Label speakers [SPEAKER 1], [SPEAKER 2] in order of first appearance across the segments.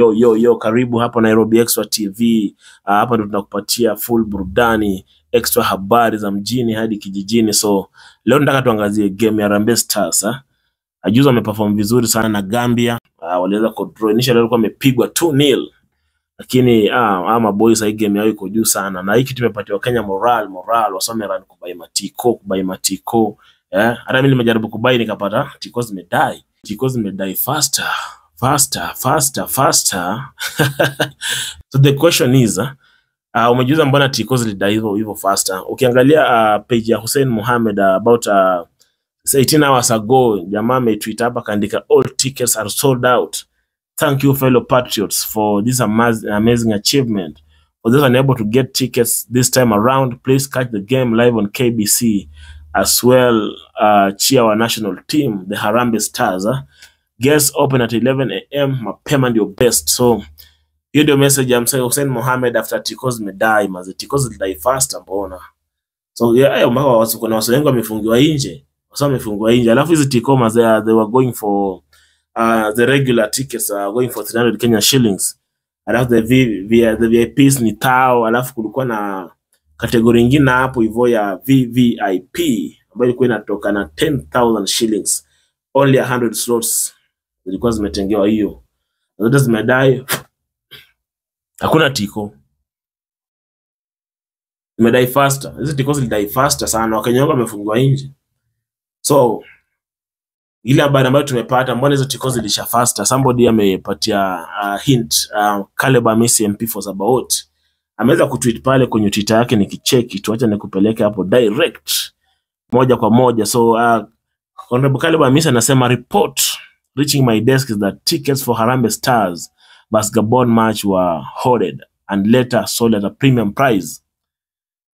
[SPEAKER 1] Yo, yo, yo, karibu hapa Nairobi Extra TV. Hapa ndo tunakupatia full burudani, extra habari za mjini hadi kijijini. So leo nataka tuangazie game ya Harambee Stars. Juzi wameperform vizuri sana na Gambia. Waliweza ku draw. Initially walikuwa wamepigwa 2-0. Lakini maboys, hii game yao iko juu sana. Na hiki tumepatiwa Kenya morale, morale, wasome run kubuy matiko, kubuy matiko. Hata mimi nimejaribu kubuy, nikapata tiko zimedie. Tiko zimedie faster, faster, faster, faster. So the question is, umejiuliza mbona tiko zilidie hivyo hivyo faster? Ukiangalia page ya Hussein Mohamed, about 18 hours ago, jamaa ametweet hapa kaandika, "All tickets are sold out. Thank you, fellow patriots, for this amazing achievement. For those unable to get tickets this time around, please catch the game live on KBC as well. Cheer our national team, the Harambee Stars. Gates open at 11 a.m. Mapema ndio best." So hiyo ndio message ya msee Hussein Mohamed after tiko zimedie, maze tiko zilidie faster mbona? So yeah, hayo mpaka kuna watu wengi wamefungiwa nje. Wasa wamefungiwa nje. Alafu hizi tiko, maze, they were going for the regular tickets are going for 300 Kenya shillings. Alafu the VIPs ni tao, alafu kulikuwa na category nyingine hapo hivyo ya VVIP ambayo ilikuwa inatoka na 10,000 shillings. Only 100 slots zilikuwa zimetengewa hiyo. Zote zimedie, hakuna tiko. Zimedie faster. Hizi tiko zilidie faster sana. Wakenya wengi wamefungiwa nje. So ile habari ambayo tumepata, mbona hizo tiko zilisha faster? Somebody amepatia hint. Caleb Amisi, MP for Sabaot, ameweza kutweet pale kwenye Twitter yake. Nikicheki tu, acha nikupeleke hapo direct moja kwa moja. So Honorable Caleb Amisi anasema, "Report reaching my desk is that tickets for Harambee Stars vs Gabon match were hoarded and later sold at a premium price.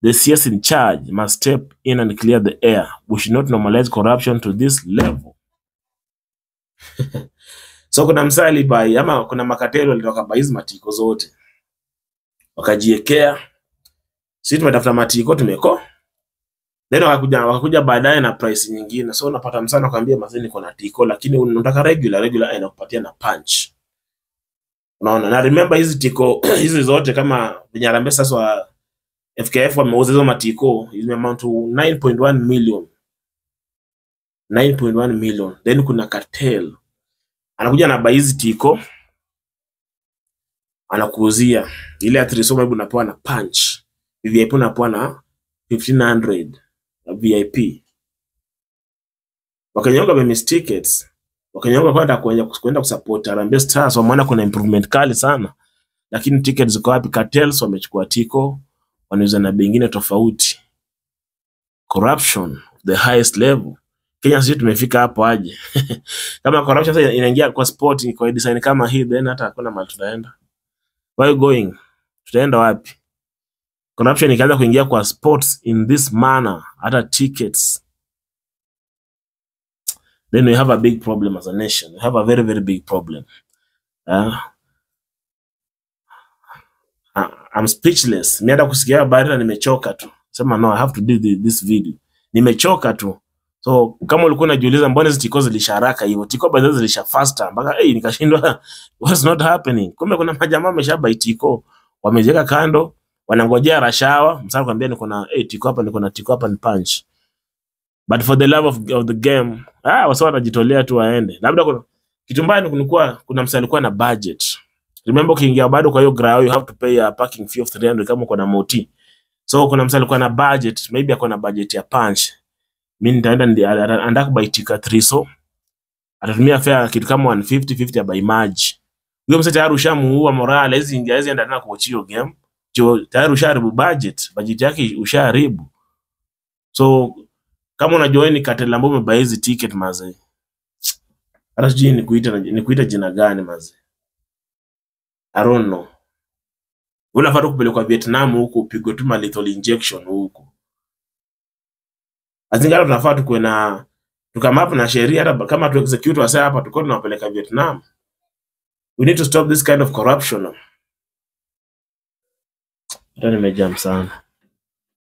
[SPEAKER 1] The CS in charge must step in and clear the air. We should not normalize corruption to this level." So kuna msee alibuy ama kuna macartel walitoka buy hizi matiko zote wakajiekea. Sisi tumetafuta matiko tumeko, then wakakuja baadaye na price nyingine. So unapata msee anakuambia, "Mazee, niko na tiko, lakini unataka regular, regular inakupatia na punch." Unaona? Na remember hizi tiko hizi zote, kama venye Harambee sasa wa FKF wameuza hizo matiko, ime amount to 9.1 million, 9.1 million. Then kuna cartel anakuja na buy hizi tiko, anakuuzia ile ya 3 so maybe unapewa na punch, VIP unapewa na 1500 na VIP. Wakenya wengi wamemiss tickets. Wakenya wengi kwenda kusupport Harambee Stars, wameona kuna improvement kali sana, lakini tickets ziko wapi? Cartels wamechukua tiko, wanauza na bei ingine tofauti. Corruption the highest level. Kenya sisi tumefika hapo aje? Kama corruption sasa inaingia kwa sport kwa design kama hii, then hata hakuna mahali tunaenda. Where are you going? Tutaenda wapi? Corruption ikaanza kuingia kwa sports in this manner, hata tickets, then we have a big problem as a nation. We have a very, very big problem. I'm speechless. Mimi hata kusikia habari na nimechoka tu. Sema no, I have to do this video. Nimechoka tu. So kama ulikuwa unajiuliza mbona hizi tiko zilisha haraka hivyo, tiko by the way zilisha faster mpaka hey, nikashindwa what's not happening. Kumbe kuna majamaa wameshabuy tiko, wameziweka kando, wanangojea rush hour. Msee anakuambia, "Niko na hey, tiko hapa, niko na tiko hapa, ni punch." But for the love of the game, wasee watajitolea tu waende. Labda kuna kitu mbaya ni kulikuwa kuna msee alikuwa na budget. Remember ukiingia bado kwa hiyo ground, you have to pay a parking fee of 300 kama uko na moti. So kuna msee alikuwa na budget, maybe ako na budget ya punch. Mimi nitaenda anataka kubuy tika 3, so atatumia fare kitu kama 150 50 ya buy maji. Huyo msee tayari ushamuua morale, hizi ingia hizi enda tena kuwatch hiyo game. Jo, tayari ushaharibu budget, budget yake ushaharibu. So kama unajua wewe ni cartel ambao umebuy hizi ticket, mazee, hata sijui nikuita jina gani, mazee. I don't know. Unafaa tu kupelekwa Vietnam huko upigwe tu ma lethal injection huko. Azingara tunafaa tukuwe na tukama hapo na sheria, hata kama tu execute wasee hapa, tuko tunawapeleka Vietnam. We need to stop this kind of corruption. Hata nimejam sana.